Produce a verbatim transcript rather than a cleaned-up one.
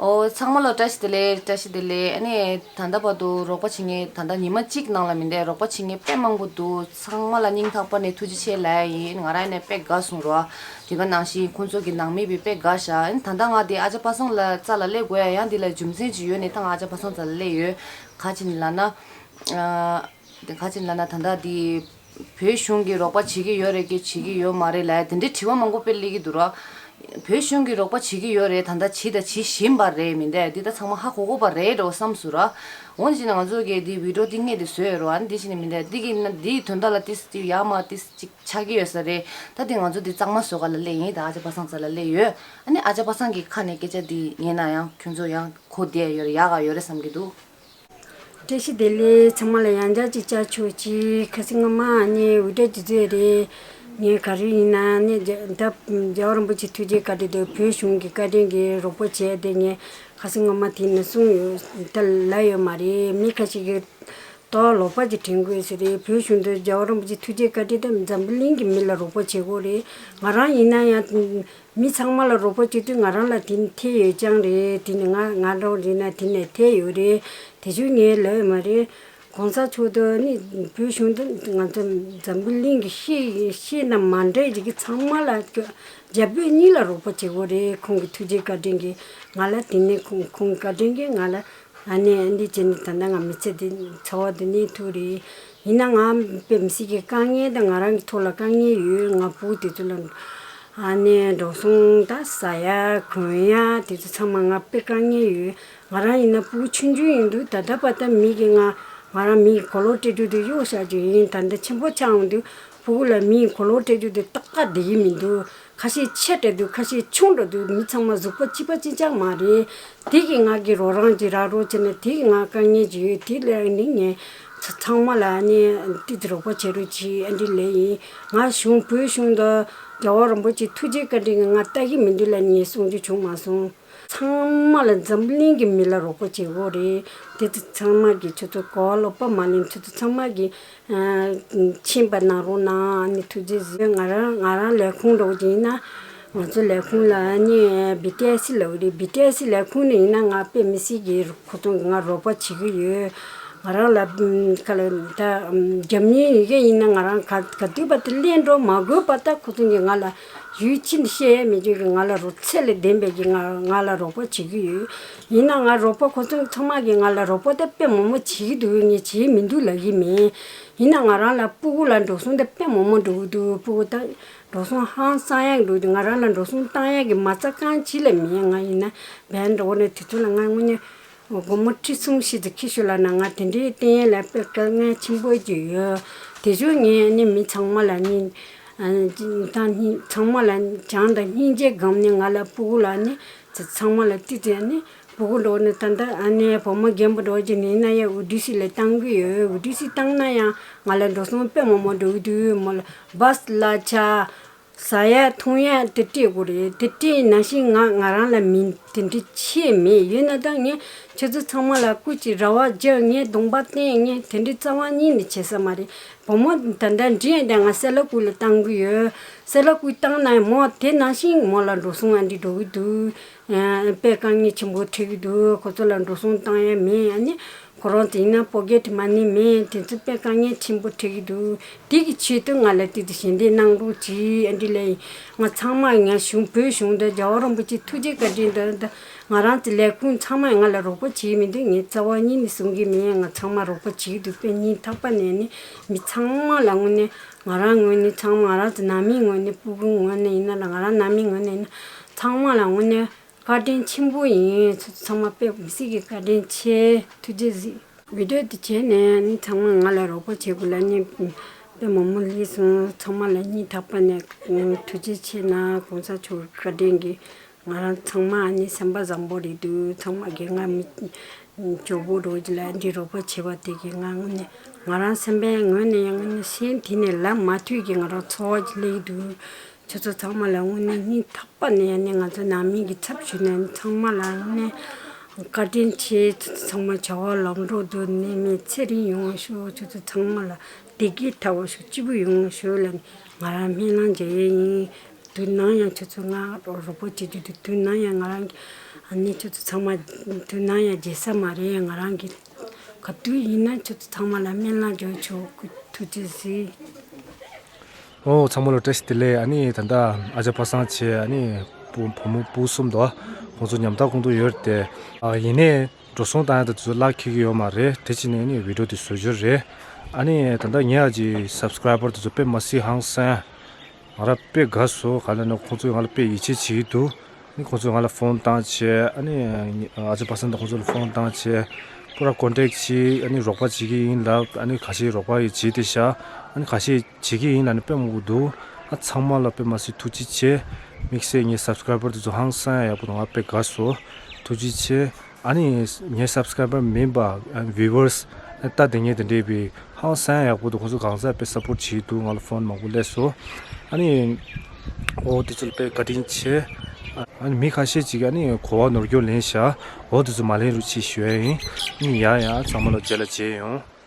ཨོ་ཚང་མ་ལ་བཀྲ་ཤིས་བདེ་ལེགས། བཀྲ་ཤིས་བདེ་ལེགས། ཨ་ནི་ད་ལྟ་བར་དུ་རོགས་པ་བྱེད་མཁན་ད་ལྟ་ཉི་མ་གཅིག་ནང་ལ་མི་འདས་རོགས་པ་བྱེད་མཁན་དཔེ་མང་པོ་འདུག་ཚང་མ་ལ་སྙིང་ཐག་པ་ནས་ཐུགས་རྗེ་ཆེ་ལབ་ཡ་ཡིན། ང་རང་ཡིན་ནའི་དཔེ་དགའ་སོང་ར། དེ་ག་ནང་བཞིན་ཁོང་ཚོ་གི་ནང་མི་བི་དཔེ་དགའ་ཤག་ཨ་ནི་ད་ལྟ་ང་དེ་ཨ་ཅག་པ་སངས་ལ་རྩ་ལ་སླེབས་དགོས་ཡ་ཡང་དེ་ལ་རྒྱུ་མཚན་ཅིག་ཡོད་ནས་ད་ང་ཨ་ཅག་པ་སངས་རྩ་ལ་སླེབས་ཡོད། ག་ཅི་ནི་ལབ་ན། ཨ། དེ་ག་ཅི་ལབ་ན་ད་ལྟ་དེ་བོད་གཞུང་གིས་རོགས་པ་བྱེད་ཀྱི་ཡོད་རེད་ཀྱི་བྱེད་ཀྱི་ཡོད་མ་རེད་ལབ་དེ་འདྲའི་དྲི་བ་མང་པོ་དཔེ་སླེབས་ཀྱི་འདུག་ར། བོད་གཞུང་གིས་རོགས་པ་བྱེད་ཀྱི་ཡོད་རེད། ད་ལྟ་བྱེད་དང་བྱེད་བཞིན་པ་རེད་མི་འདས་འདི་ད་ཚང་མ་ཧ་གོ་གོ་པ་རེད་འགྲོ་བསམ་སོང་ར། འོ་ན་བྱས་ན་ང་ཚོ་གིས་འདི་བི་ཌིའོ་འདི་སྔས་དེ་བཟོས་ཡོད་ར། ཨ་ནི་འདི་བྱས་ནས་མི་འདས་འདི་གི་ན་འདིའི་དོན་དག་ལ་ཏིས་ཏིས་ཡག་མ་ཏིས་ཅིག་ཆགས་ཀྱི་ཡོད་ས་རེད། ད་འདི་ང་ཚོ་འདི་གཙང་མ་བཟོ་ག་ལ་སླེབས་ཡིན། ད་ཨ་ཅག་པ་སངས་རྩ་ལ་སླེབས་ཡོད། ཨ་ནི་ཨ་ཅག་པ་སངས་ཀྱི་ཁ་ནས་སྐད་ཆ་འདི་ཉན་ན་ཡང་ཁྱོད་ཚོ་ཡང་གོ་བདེ་ཡོད་རེད་ཡག་ག་ཡོད་རེད་བསམ་གྱི་འདུག་བཀྲ་ཤིས་བདེ་ལེགས། ཚང་མ་ལ་ཡང་བསྐྱར་ཅིག་བཅར་ཆོག་ཅིག་ཁ་སང་སྔོན་མ་ནས་འུར་སྒྲ་ཅིག་བཟོས་རེད། ངས་ག་རེ་ཡིན་ན་ནི་རྒྱ་ད་རྒྱལ་བ་རིན་པོ་ཆེ་ཐུགས་རྗེ་བཀའ་དྲིན་དང་བོད་གཞུང་གི་བཀའ་དྲིན་གྱིས་རོགས་པ་བྱས་ཏེ་ངས་ཁ་སང་སྔོན་མ་དེ་ནས་གསུངས་ཡོད་ད་ལབ་ཡོད་མ་རེད། མི་ཁ་ཤས་ཀྱིས་ཏོག་ལོག་པ་ཅིག་དྲན་དགོས་ས་རེད། བོད་གཞུང་དང་རྒྱལ་བ་རིན་པོ་ཆེ་ཐུགས་རྗེ་བཀའ་དྲིན་དང་འཛམ་བུ་གླིང་གི་མི་ལ་རོགས་པ་བྱེད་དགོས་རེད། ང་རང་ཡིན་ན་ཡང་། མི་ཚང་མ་ལ་རོགས་པ་བྱེད་དུས་ང་རང་ལ་དེ་ནི་ཐེ་ཡོད་ཀྱང་རེད། དེ་ནི་ང་ང་འདྲ་བོ་རེད་ན་དེ་ནས་ཐེ་ཡོད་རེད། དེ་ཚོ་ངས་ལབ་ཡོད་མ་རེད། གོང་ས་མཆོག་དང་ནི་བོད་གཞུང་དང་ང་ཚོ་འཛམ་བུ་གླིང་གི་ཤེས་ཤེས་ན་མ་འདྲ་ཡི་གི་ཚང་མ་ལ་རྒྱ་བོད་གཉིས་ལ་རོགས་པ་བྱེད་དགོས་རེད། ཁོང་གི་ཐུགས་རྗེ་བཀའ་དྲིན་གྱིས་ང་ལ་དེ་ནས་ཁོང་ཁོང་གི་བཀའ་དྲིན་གྱིས་ང་ལ། ཨ་ནི་འདི་བྱས་ནས་ད་ལྟ་ང་མི་ཚེ་འདི་འཚོ་བ་འདི་གནས་ཐུབ་རེད། ཡིན་ན་ང་དཔེ་མི་སྲིད་ཀྱི་དཀའ་ངལ་དང་ང་རང་གི་ཐོག་ལ་དཀའ་ངལ་ཡོད། ང་བུ་དེ་ཚོ་ལ་ཨ་ནི་འགྲོ་སོང་ད་ཟ་ཡ་གོན་ཡ་དེ་ཚོ་ཚང་མ་ང་དཔེ་དཀའ་ངལ་ཡོད། ང་རང་ཡིན་ན་སྤུ་གུ་ཆུང་ཆུང་ཡིན་དུས་ད་ལྟ་བར་ད་མི་གིས་ང་ང་རང་མི་གི་གོས་ལོག་སྤྲད་རྒྱུ་དེ་གཡོག་བཞག་རྒྱུ་ཡིན། ད་ལྟ་ཆེན་པོ་ཆགས་འོང་དུས་སྤུ་གུ་ལ་མི་གི་གོས་ལོག་སྤྲད་རྒྱུ་དེ་ཏག་ཏག་བསྡད་ཀྱི་མི་འདུག་ཁ་ཤས་ཆེ་དྲགས་འདུག་ཁ་ཤས་ཆུང་དྲགས་འདུག་མི་ཚང་མ་གཟུགས་པོ་གཅིག་པ་གཅིག་རྐྱང་མ་རེད། དེ་གི་ང་གི་རོགས་རམ་གྱི་རག་རོགས་བྱས་ནས་དེ་གི་ང་དཀའ་ངལ་གྱི་ཡོད། དེ་ལས་ནི་ངས་ཚ་ཚང་མ་ལ་ནི་ཏི་ཏི་རོགས་པ་བྱེད་རོགས་གྱིས་ཨ་འདི་ལས་ཡིན། ང་གཞུང་བོད་གཞུང་དུ་རྒྱལ་བ་རིན་པོ་ཆེ་ཐུགས་རྗེ་བཀའ་དྲིན་གྱིས་ང་ལྟ་གི་མི་འདུག་ལ་ངས་གསུང་རྒྱུ་བྱུང་མ་སོང་། ཚང་མ་ལ་འཛམ་བུ་གླིང་གི་མི་ལ་རོགས་པ་བྱེད་དགོས་རེད། དེ་ཚོ་ཚང་མ་གི་ཁྱོད་ཚོ་གོ་བ་ལོག་པ་མ་ལེན། ཁྱོད་ཚོ་ཚང་མ་གི་ཕྱིན་པ་གནང་རོགས་གནང་ནི་ཐུགས་རྗེ་གཟིགས། ང་རང་ང་རང་ལས་ཁུངས་འགྲོ་གི་ཡིན་ན་ང་ཚོ་ལས་ཁུངས་ལ་ནི་བི་ཏི་ཨེ་སི་ལབ་རེད། བི་ཏི་ཨེ་སི་ལས་ཁུངས་ནས་ཡིན་ན་ང་དཔེ་མི་སྲིད་ཀྱི་ཁོ་ཚོ་གི་ང་རོགས་པ་བྱེད་ཀྱི་ཡོད། ང་རང་ལ་ཁ་ལ་ད་རྒྱབ་གཉེར་ཡོད་མཁན་ཡིན་ན་ང་རང་ག་ག་དུས་བར་དུ་གླེང་འགྲོ་མ་དགོས་པ་ད་ཁོ་ཚོ་གིས་ང་ལ་ཡུལ་ཕྱིན་བཤད་ཡས་མེད་ཅིག་གི་ང་ལ་རོགས་ཚད་ལས་ལྡན་པའི་གི་ང་ང་ལ་རོགས་པ་བྱེད་ཀྱི་ཡོད། ཡིན་ན་ང་རོགས་པ་ཁོ་ཚོ་ཚང་མ་གིས་ང་ལ་རོགས་པ་ད་དཔེ་མང་པོ་བྱེད་ཀྱི་འདུག་ངས་བྱེད་མི་འདུག་ལབ་ཀྱི་མེད། ཡིན་ན་ང་རང་ལ་སྤུ་གུ་ལ་འགྲོ་སོང་ད་དཔེ་མང་པོ་འགྲོ་གི་འདུག་སྤུ་གུ་ད་འགྲོ་སོང་ཧང་སང་ཡག་འགྲོ་གི་འདུག་ང་རང་ལ་འགྲོ་སོང་བཏང་ཡག་གི་མ་རྩ་རྐང་གཅིག་ལས་མེད། ང་ཡིན་ན་བན་འགྲོ་ནས་དེ་ཚོ་ལ་ང་དངོས་གནས་སྒོར་མོ་ཁྲི་གསུམ་བཞི་ཙམ་ཁྱེར་ཤོག་ལབ་ན་ང་དེ་འདྲའི་བསྟན་ཡག་ལ་དཔེ་དཀའ་ངལ་ཆེན་པོ་ཅིག་ཡོད། དེ་ཚོ་ངས་ནི་མི་ཚང་མ་ལ་ནི་ད་ཚང་མ་ལ་བྱམས་དང་སྙིང་རྗེ་སྒོམ་ནས་ང་ལ་སྤུ་གུ་ལ་ནི་ཚང་མ་ལ་ཏི་ཏི་ནི་སྤུ་གུ་འགྲོ་ནས་ད་ལྟ་ཨ་ནེ་བུ་མོ་རྒན་པོ་འགྲོ་གི་ནི་ན་ཡ་འུ་ཌི་སི་ལ་བཏང་གི་ཡོད། འུ་ཌི་སི་བཏང་ན་ཡང་ང་ལ་འགྲོ་སོང་དཔེ་མང་པོ་འགྲོ་གི་འདུག་མོ་ལ་བཱས་གླ་ཆ། ཟ་ཡ་འཐུང་ཡ་དེ་སྤྲད་དགོས་རེད། དེ་སྤྲད་ནང་བཞིན་ང་ང་རང་ལ་མི་དེ་འདྲ་ཆེ་མེད། ཡོད་ན་ད་ངས་ཁྱེད་ཚོ་ཚང་མ་ལ་སྐུ་མཁྱེན་རེ་བ་བརྒྱབ། ངས་གདོང་པ་བསྟན། ངས་དེ་འདྲ་རྩ་བ་ཉིད་ནས་བྱེད་ས་མ་རེད། བུ་མོ་ད་ལྟ་འདྲི་ཡ་དེ་ང་སེ་ལ་ཀུ་ལ་བཏང་གི་ཡོད། སེ་ལ་ཀུ་བཏང་ན་མོ་དེ་ནང་བཞིན་མོ་ལ་འགྲོ་སོང་ཨ་འདྲ་འགྲོ་གི་འདུག་དཔེ་དཀའ་ངལ་ཆེན་པོ་འཕྲད་ཀྱི་འདུག་ཁོ་ཚོ་ལ་འགྲོ་སོང་བཏང་ཡ་མེད། ཨ་ནི་ཁོ་རང་ཚོ་ཡིན་ན་པོ་ཀེ་ཊི་མ་ནི་མེད། དེ་ཚོ་དཔེ་དཀའ་ངལ་ཆེན་པོ་འཕྲད་ཀྱི་འདུག་དེ་གི་ཆེད་དུ་ང་ལ་དེ་དུ་ཞལ་འདེབས་གནང་རོགས་གྱིས། ཨ་འདྲ་ལས་ང་ཚང་མ་ང་གཞུང་བོད་གཞུང་དང་རྒྱལ་བ་རིན་པོ་ཆེ་ཐུགས་རྗེ་བཀའ་དྲིན་དང་ང་རང་ཚོ་ལས་ཁུངས་ཚང་མས་ང་ལ་རོགས་པ་བྱེད་མི་འདུག་ངས་རྩ་བ་ཉིད་ནས་གསུང་གི་མེད། ང་ཚང་མ་རོགས་པ་བྱེད་ཀྱི་འདུག་དཔེ་སྙིང་ཐག་པ་ནས་ནི་མི་ཚང་མ་ལ་དངོས་གནས་ང་རང་ངོས་ནས་ཚང་མ་ང་རང་ཚོ་ནང་མིའི་ངོས་ནས་སྤུ་གུའི་ངོས་ནས་ཡིན་ན་ལ་ང་རང་ནང་མིའི་ངོས་ནས་ཡིན་ན་ཚང་མ་ལ་དངོས་གནས། བཀའ་དྲིན་ཆེན་པོ་ཡིན། ཚོ་ཚང་མ་དཔེ་མི་སྲིད་ཀྱི་བཀའ་དྲིན་ཆེ། ཐུགས་རྗེ་གཟིགས། བི་ཌིའོ་འདི་བྱས་ནས་ནི་ཚང་མ་ང་ལ་རོགས་པ་བྱེད་དགོས་ལ་ནི་དཔེ་མང་པོ་སླེབས་སོང་། ཚང་མ་ལ་སྙིང་ཐག་པ་ནས་ཐུགས་རྗེ་ཆེ་གནང་། གོང་ས་མཆོག་བཀའ་དྲིན་གྱིས་ང་རང་ཚང་མ་ནི་སེམས་པ་བཟང་པོ་རེད་འདུག་ཚང་མ་གིས་ང་མི་ཇོ་བོ་རོགས་ཀྱི་ལ་འདི་རོགས་པ་བྱེད་པ་དེ་གིས་ང་ངོ་ནས་ང་རང་སེམས་པའི་ངོས་ནས་ཡང་ནི་སེམས་དེ་ནས་ལབ་མ་ཐུབ་ཀྱི་ང་རང་ཚོར་བ་ཅིག་སླེབས་འདུག་ཁྱོད་ཚོ་ཚང་མ་ལ་དངོས་གནས་སྙིང་ཐག་པ་ནས་ནི་ང་ཚོ་ནང་མི་གི་ཚབ་ཞུས་ནས་ཚང་མ་ལ་ནི་བཀའ་དྲིན་ཆེ། ཁྱོད་ཚོ་ཚང་མ་བྱ་བ་ལམ་འགྲོ་དུ་ནི་མི་ཚེ་རིང་ཡོང་བ་ཤོག་ཁྱོད་ཚོ་ཚང་མ་ལ་བདེ་སྐྱིད་ཐོབ་པ་ཤོག་སྐྱིད་པོ་ཡོང་བ་ཤོག་ལ་ནི་ང་རང་སྨོན་ལམ་རྒྱག་ཡས་ཡིན། དུས་ནམ་ཡང་ཁྱོད་ཚོ་ང་རོགས་པ་བྱེད་རྒྱུ་དུ་དུས་ནམ་ཡང་ང་རང་གི་ ཨ་ནི་ཁྱོད་ཚོ་ཚང་མ་དུས་ནམ་ཡང་བརྗེད་ས་མ་རེད། ང་རང་གི་ག་དུས་ཡིན་ན་ཁྱོད་ཚོ་ཚང་མ་ལ་སྨོན་ལམ་རྒྱག་ཆོག་གི། ཐུགས་རྗེ་གཟིགས། ཨོ་ཚང་མ་ལ་བཀྲ་ཤིས་བདེ་ལེགས། ཨ་ནི་ད་ལྟ་ཨ་ཅག་པ་སངས་བྱས། ཨ་ནི་བུ་བུ་མོ་བུ་གསུམ་འདུག་ཁོང་ཚོ་ཉམ་ཐག་ཁོང་ཚོ་ཡོད་རེད་དེ། ཨ་ཡིན་ནའི་འགྲོ་སོང་བཏང་ཡ་དེ་ཚོ་ལག་འཁེལ་གི་ཡོད་མ་རེད། དེ་བྱས་ནས་ཨ་ནི་བི་ཌིའོ་དེ་བཟོ་རྒྱུ་རེད། ཨ་ནི་ད་ལྟ་ངའི་ཨ་ཅག་སབ་སི་ཀ་རའི་བར་དེ་ཚོ་དཔེ་མ་སྲིད་ཧང་སང་། ང་རང་དཔེ་དགའ་སོང་། ག་ལ་ནི་ཁོང་ཚོས་ང་ལ་དཔེ་ཡིད་ཆེས་བྱེད་ཀྱི་འདུག་ཨ་ནི་ཁོང་ཚོས་ང་ལ་ཕོན་བཏང་བྱས། ཨ་ནི་ཨ་ཅག་པ་སངས་དང་ཁོང་ཚོ་ལ་ཕོན་བཏང་བྱས། ཁོ་རང་ཀོན་ཊེག་བྱས། ཨ་ནི་རོགས་པ་བྱེད་ཀྱི་ཡིན་ལབ། ཨ་ནི་ཁ་ཤས་རོགས་པ་ཡི་བྱེད་དེ་བཞག་ཨ་ནི་ཁ་ཤས་བྱེད་ཀྱི་ཡིན་ལབ་ནི་དཔེ་མང་པོ་འདུག་ཨ་ཚང་མ་ལ་དཔེ་མ་སྲིད་ཐུགས་རྗེ་ཆེ། དམིགས་བསལ་ངའི་སབ་སི་ཀ་རའི་བར་དེ་ཚོ་ཧང་སང་ཡག་པོ་དང་ང་དཔེ་དགའ་སོང་། ཐུགས་རྗེ་ཆེ། ཨ་ནི་ངའི་སབ་སི་ཀ་རའི་བར་མིན་པ་ཨ་བིའུ་ཝར་སི་ཨ་ལྟ་དེ་ངས་དེ་འདྲས་པའི་ཧང་སང་ཡག་པོ་འདུག་ཁོང་ཚོ་གང་ཟག་དཔེ་སབ་པོར་ཊི་བྱེད་ཀྱི་འདུག་ང་ལ་ཕོན་མང་པོ་སླེབས་སོང་། ཨ་ནི་ཨོ་དེ་ཚོ་ལ་དཔེ་བཀའ་དྲིན་ཆེ། ཨ་ནི་མི་ཁ་ཤས་ཅིག་གིས་ཨ་ནི་གོ་བ་ནོར་སྐྱོན་ལེན་བཞག་ཨོ་དེ་ཚོ་མ་ལེན་རོགས་བྱེད་ཞུ་ཡ་ཡིན། ཨ་ནི་ཡ་ཡ་ཚང་མ་ལ་རྗེས་ལ་མཇལ་ཡོང་།